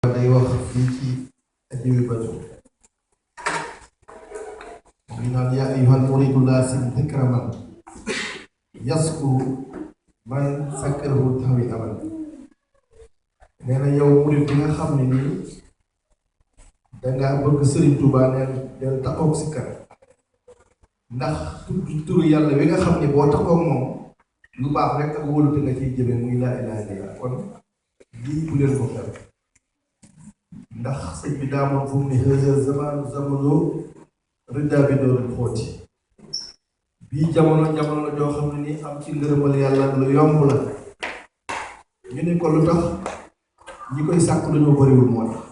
day wax fii ci ajiwi batu ñu naan yaa ayyuhal muridu laasim dikra man yaskuru man sakkarahu tawi amal nee na yow murid bi nga xam ne nii dangaa bëgg Sëriñ Tuubaa neen del taxoog si kër ndax turu yàlla wi nga xam ne boo taxoog moom lu baax rek ak wóolute nga ciy jëme muy laa ilaaha illallaah kon lii bu leen ko xel ndax sëñ bi daamoon fu mu ne hëzë zamanu zamano rëddaa bi doon xóoti bii jamono la joo xam ne nii am ci ngërëmal yàlla lu yomb la ñu ne ko lu tax ñi koy sàkku dañoo bariwul moo tax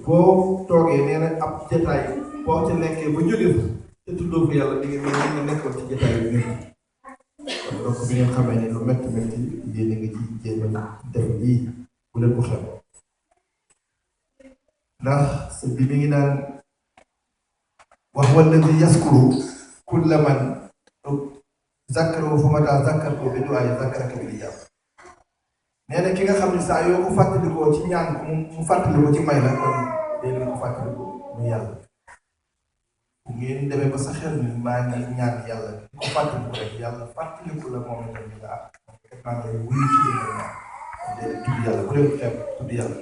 boo toogee nee na ab jataay boo ca nekkee ba jóge fa te tuddoo fa yàlla di nga mel ni nga nekkoon ci jataay bi nekk kon donc bi ngeen xamee ne lu métti métti yéen a ngi ci jéem a def lii bu leen ko xam ndax sëñ bi mi ngi naan wax walladi yaskuru kulla man zakkarahu fa mata zakkartu bi du'aa'i zakkaraka bil ijaaba nee na ki nga xam ne saa yoo ko fàttalikoo ci ñaan ko mu fàttalikoo ci may la kon dee leen ko fàttalikoo mu yàlla bu ngeen demee ba sa xel ni maa ngi ñaan yàlla di ko fàttaliku rek yàlla fàttaliku la moom itam ñu nga maa ngi lay wuyu ci li nga ñaan dee tudd yàlla bu leen xeeb tudd yàlla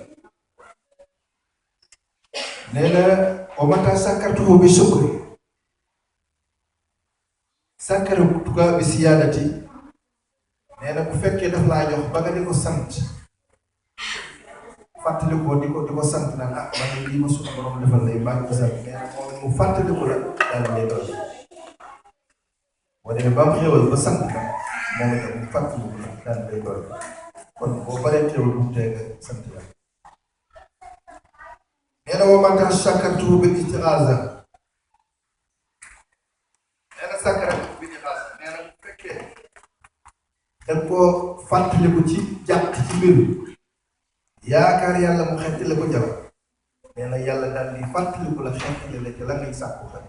nee na wa mata sakkartuhu bi shukri sakkartuka bi siyaadati nee na bu fekkee daf laa jox ba nga di ko sant fàttaliku di ko sant naan ah man lii ma suñu borom defal lay maa ngi ko sant nee na moom mu fàttaliku la daal lay doon boo demee ba mu xéewal ba sant la moom itam mu fàttaliku la daal lay doon kon boo baree xéewal bu tee nga sant la nee na wa mata sakkartuhu bil isti'aaza nee na sakkartuhu bil isti'aaza nee na bu fekkee dañ koo fàttaliku ci jàpp ci mbir yaakaar yàlla mu xetti la ko jàpp nee na yàlla daal di fàttaliku la xetti la ci la ngay sàkku xel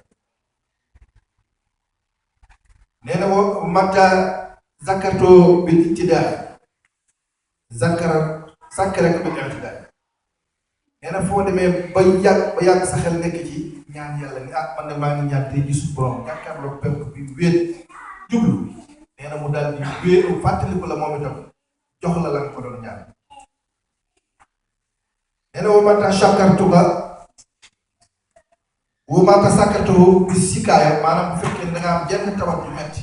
nee na wa mata zakkartuhu bil ibtidaa sakkaraka bil i'tidaa nee na foo demee ba yàgg sa xel nekk ci ñaan yàlla ni ah man de maa ngi ñaan tey gisul borom jàkkaarloo penk bi wéet jublu nee na mu daal di wéeru fàttaliku la moom itam jox la nga ko doon ñaan nee na wa mata sakkartuhu bi sikaaya maanaam bu fekkee ne da nga am jenn tawat yu metti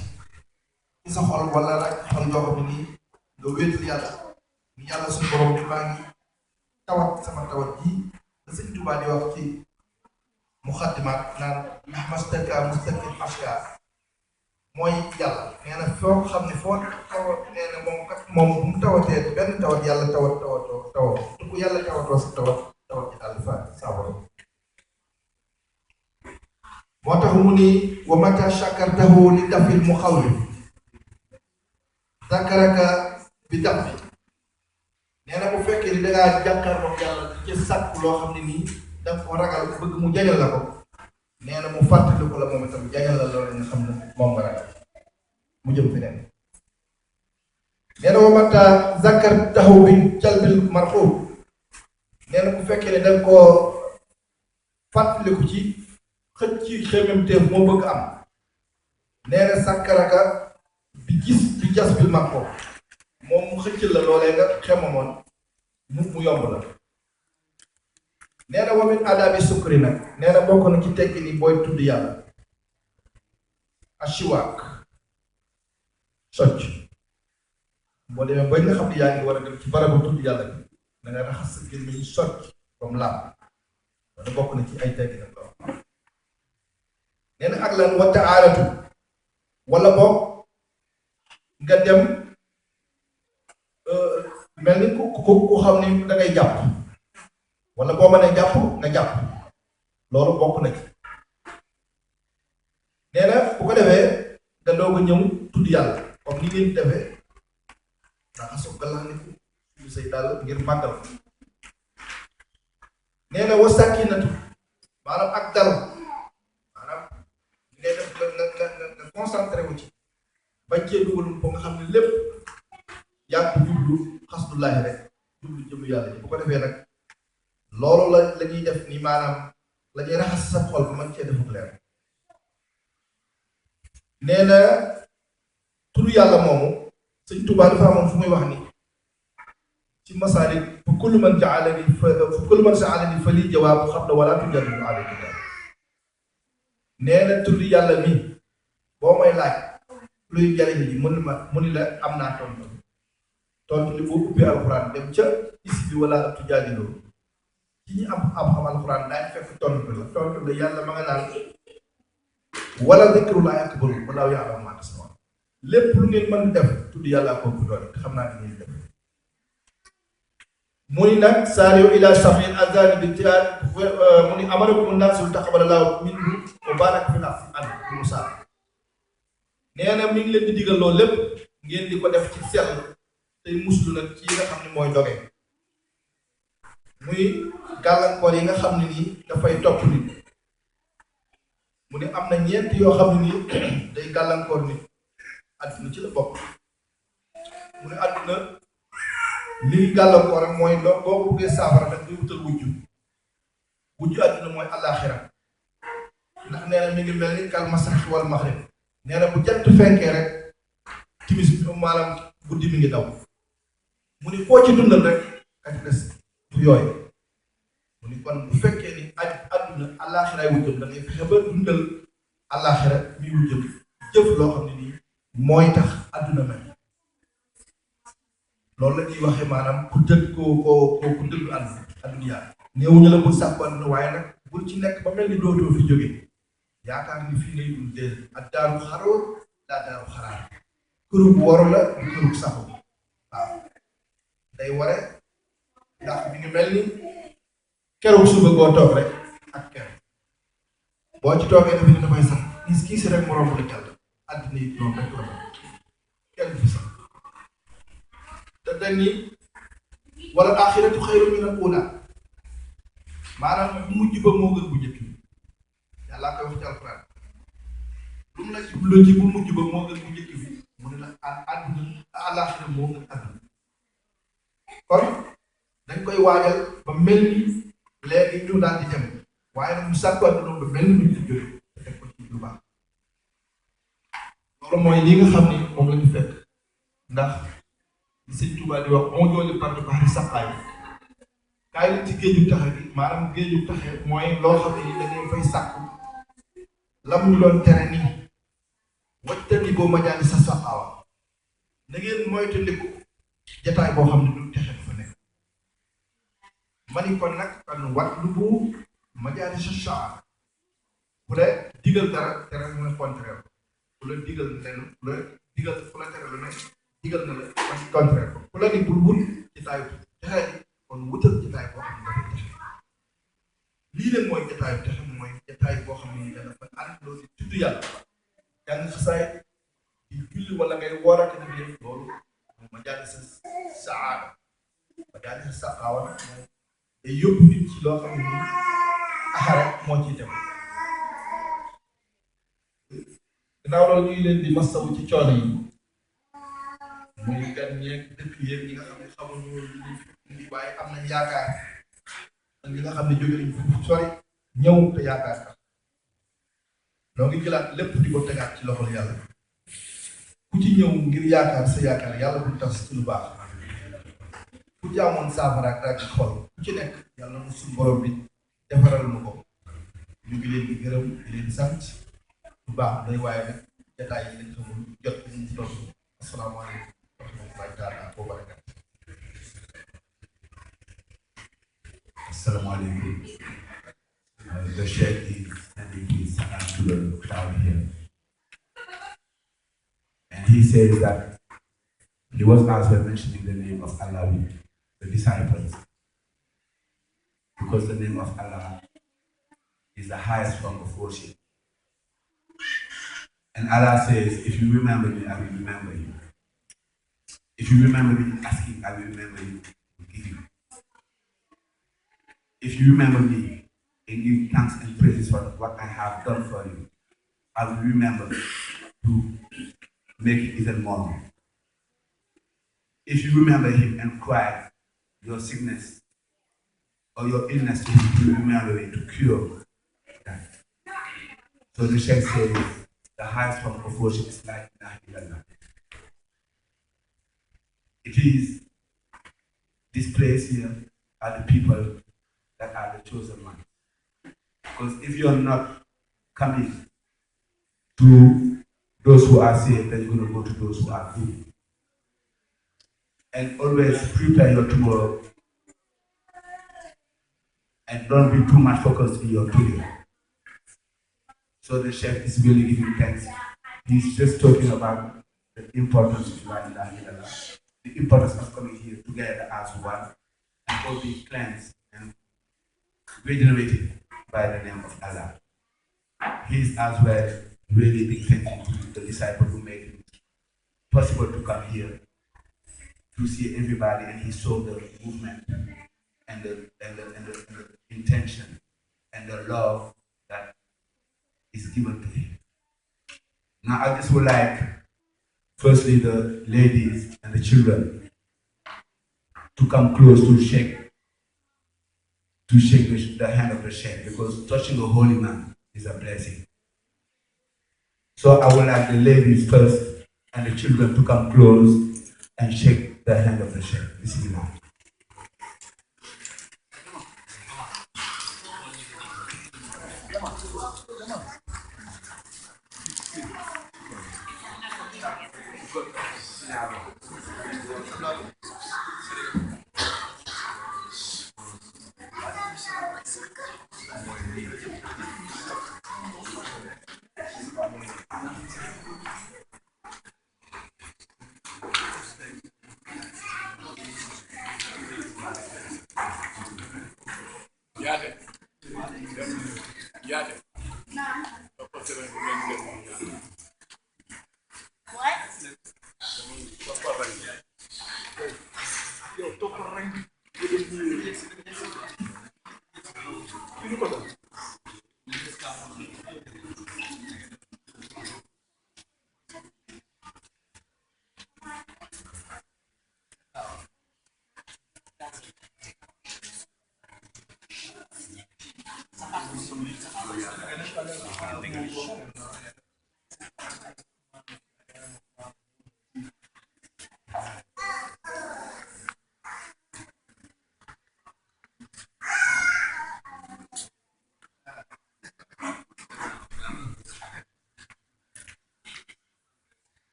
ci sa xol wala rek xol joo xam ne nii nga wéetal yàlla ni yàlla suñu borom di maa ngi tawat sama tawat ji da Sëñ Tuubaa di wax ci muxaddimaat naan mastaka mustakin ashka mooy yàlla nee na foo xam ne foo tawat nee na moom bu mu tawatee benn tawat yàlla tawat te ku yàlla tawatoo sa tawat ji daal di fa saaboro moo tax mu ni wa mata shakartahu li dafil muxawwif zakaraka bi dafi nee na bu fekkee ni dangaa jàkkaarloo yàlla ci sàkk loo xam ne nii danga ko ragal bëgg mu jañal la ko nee na mu fàttali ko la moom itam jañal la loolu nga xam ne moom nga ragal mu jëm feneen nee na wa mata zakkartahu bi jalbil marxuub nee na bu fekkee ne danga koo fàttaliku ci xëcc ci xememteef moo bëgg am nee na sakkaraka bi jas bil marxuub moom mu xëcc la loolee nga xemamoon mu yomb la nee na wa min adaabi sukri nag nee na bokk na ci tekki ni booy tudd yàlla ashiwaak socc boo demee ba nga xam ne yaa ngi war a dem ci barabu tudd yàlla bi da nga raxas sa gémmiñ socc comme laam wala bokk na ci ay tekki nag lool nee na ak lan wa ta'aalatu wala boog nga dem mel ni ku xam ni da ngay jàpp wala boo mënee jàpp nga jàpp loolu bokk na ci nee na bu ko defee nga doog a ñëw tudd yàlla comme ni ngeen defee raxasu galaaniku suñu say dàll ngir màggal nee na wa sakinatu maanaam ak dal maanaam ngay def nga concentré wu ci bañ cee dugalum ko nga xam ne lépp yaa ngi jublu xasdullaahi rek jublu jëm yàlla ji bu ko defee nag loolu la ñuy def ni maanaam la ñuy raxas sa xol man cee defuk leer nee na turu yàlla moomu sëñ Tuubaa dafa amoon fu muy wax ni ci masaalik fa kullu man sa'alani fa lii jawaabu xam na wala tujadilu ala kitab nee na turu yàlla mi boo may laaj luy jariñ ji mu ni la am naa tontu li boo ubbee alxuraan dem ca isi bi wala tujaadiloo ci ñi am xam alxuraan daañu fekk tontu la yàlla ma nga naan wala zikrullaahi akbar wallaahu ya'lamu maa tasna'uun lépp lu ngeen mën def tudd yàlla ko bu doon te xam naa ni ngeen def mu ni nag saari'u ilaa safil azani bi tiyaar mu ni amarakum naasu taqabbalallahu minhu wa baaraka fil ardi Musaa nee na mi ngi leen di digal loolu lépp ngeen di ko def ci sell tey muslu nag ci nga xam ne mooy doge muy gàllankoor yi nga xam ne nii dafay topp nit mu ne am na ñeent yoo xam ne nii day gàllankoor nit àdduna ci la bokk mu ne àdduna li gàllankoor ak mooy boo ko bëggee saafara nag ngay wutal wujju àdduna mooy àllaaxira ndax nee na mi ngi mel ni kal masrax wal maghrib nee na bu jant fenkee rek timis bi maanaam guddi mi ngi daw mu ni koo ci dundal rek ak des bu yooyu mu ni kon bu fekkee ni àdduna àllaaxiraay wujjam da ngay fexe ba dundal àllaaxira mi wujjam jëf loo xam ne nii mooy tax àdduna mel loolu la ñuy waxee maanaam ku dëgg ku dëgg àdduna néewuñu la bul sàkku àdduna waaye nag bul ci nekk ba mel ni dootoo fi jóge yaakaar ni fii ngay dundee ak daaru xaroor daa daaru xaraar kërug waru la du kërug saxu waaw day ware ndax mi ngi mel ni keroog suba goo toog rek ak keroog boo ci toogee dafa ni dafay sax kii si rek moroom la jàll àddina yi noonu rek la kenn fi sax te dañ ni wala axiratu xayrun min al-uulaa maanaam bu mujj ba moo gën bu njëkk bi yàlla koy wax ci alxuraan lu mu la jubloo ci bu mujj ba moo gën bu njëkk bi mu ne la àdduna àllaaxira moo gën àdduna kon dañ koy waajal ba mel ni léegi ñu daal di dem waaye nag mu sàkku àdduna ba mel ni ñu ci jóge te teg ko ci lu baax loolu mooy li nga xam ni moom la ñu fekk ndax li sëñ Tuubaa di wax moo jooli parti baxri saqaay kaay la ci géeju taxe bi maanaam géeju taxe mooy loo xam ne ni dañuy fay sàkku lam ñu doon tere nii wajtani boo ma jaani sa saqaawa na ngeen moytandiku jataay boo xam ne du texe dafa nekk ma ni kon nag kan wat lu bu ma jaani sa saa bu la digal dara tere mooy contraire bu la digal leen bu la digal fu la tere lu ne digal na la kon contraire ko ku la ni bul wut jataayu texe kon wutal jataay boo xam ne dafay texe lii leen mooy jataayu texe mooy jataay boo xam ne dana fa ànd loolu di tudd yàlla jàng xasaay di julli wala ngay woorate nag yëpp loolu ma jàng sa saada ma jàng sa saqaawa nag moom day yóbbu nit ci loo xam ne nii axara moo ciy dem gannaaw loolu ñuy leen di masawu ci coono yi muy gan ñeeg dëkk yeeg ñi nga xam ne xamuñu li waaye am nañ yaakaar ak ñi nga xam ne jóge nañ fu sori ñëw te yaakaar tax noo ngi jëlaat lépp di ko tegaat ci loxol yàlla ku ci ñëw ngir yaakaar sa yaakaar yàlla bu tas ci lu baax ku ci amoon saafara ak daal xol ku ci nekk yàlla na suñu borom bi defaral ma ko ñu ngi leen di gërëm di leen sant bu baax day waaye nag jataay yi lañ xamul jot ñu ci doon asalaamaaleykum wa rahmatullahi taala wa barakatu. Assalamualaikum. The Sheikh is sending his salam to the crowd here. And he says that he was also mentioning the name of Allah with the disciples. Because the name of Allah is the highest form of worship. And Allah says, if you remember me, I will remember you. If you remember me asking, I will remember you and give you. If you remember me and give thanks and praises for what I have done for you, I will remember to make it even more. If you remember him and cry your sickness or your illness to remember to cure that. So the Sheikh says the highest form of worship is La ilaha illallah. It is this place here are the people that are the chosen ones. Because if you're not coming to those who are saved, then you're going to go to those who are good. And always prepare your tomorrow and don't be too much focused in your today. So the Sheikh is really giving thanks. He's just talking about the importance of La ilaha illallah, the importance of coming here together as one and all be cleansed and regenerated by the name of Allah. He's as well really big thank you to the disciple who made it possible to come here to see everybody, and he saw the movement and the intention and the love that is given to him. Now I just would like firstly the ladies and the children to come close to shake the hand of the Sheikh, because touching a holy man is a blessing. So I would like the ladies first and the children to come close and shake the hand of the Sheikh. Bismillah.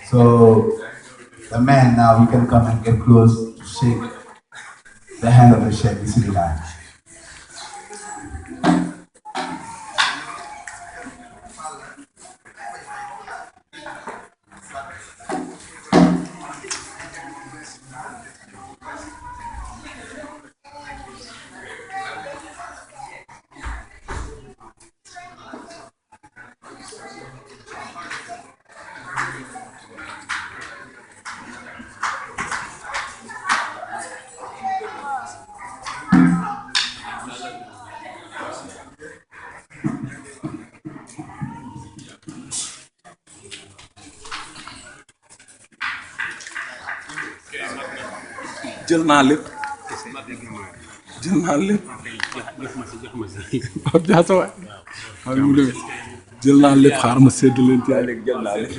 So the man now he can come and get close to shake the hand of the Sheikh Bismillah. jël naa lépp Pape Diatta waay waaw mu demee jël naa lépp xaar ma sédd leen ci léegi jël naa lépp